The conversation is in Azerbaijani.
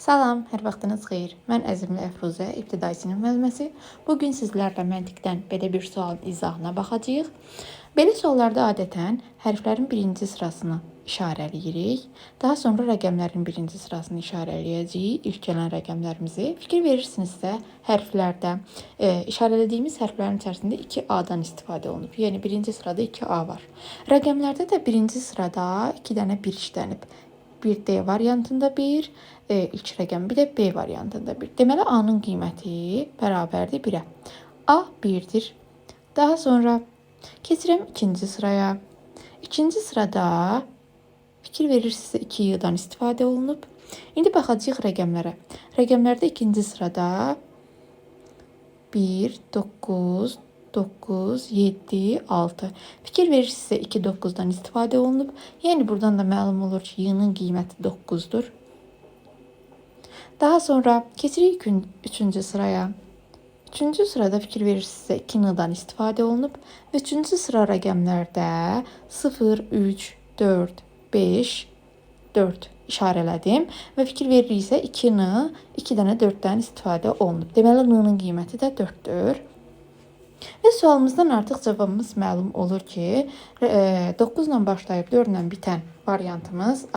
Salam, hər vaxtınız xeyir. Mən Əzimli Əfruzə, ibtidai sinif müəlliməsi. Bu gün sizlərlə məntiqdən belə bir sualın izahına baxacağıq. Belə suallarda adətən hərflərin birinci sırasını işarələyirik. Daha sonra rəqəmlərin birinci sırasını işarələyəcəyik. İlk gələn rəqəmlərimizi. Fikir verirsinizsə, hərflərdə işarələdiyimiz hərflərin içərisində 2A-dan istifadə olunub. Yəni birinci sırada 2A var. Rəqəmlərdə də birinci sırada 2 dənə 1 işlənib. Bir D variantında 1, ilk rəqəm, bir də B variantında 1. Deməli A-nın qiyməti bərabərdir 1-ə. A 1-dir. Daha sonra keçirəm ikinci sıraya. İkinci sırada fikir verirsinizsə 2 Y-dan istifadə olunub. İndi baxacağıq rəqəmlərə. Rəqəmlərdə ikinci sırada 1, 9, 9, 7, 6. Fikir verirsinizsə 2 9-dan istifadə olunub. Yəni buradan da məlum olur ki, y-nin qiyməti 9-dur. Daha sonra keçirik üçüncü sıraya. Üçüncü sırada fikir verirsinizsə 2 n-dan istifadə olunub və üçüncü sıra rəqəmlərdə 0, 3, 4, 5, 4 işarələdim və fikir veririksə 2 n, 2 dənə 4-dən istifadə olunub. Deməli n-nin qiyməti də 4-dür. Və sualımızdan artıq cavabımız məlum olur ki, 9 ilə başlayıb 4 ilə bitən variantımız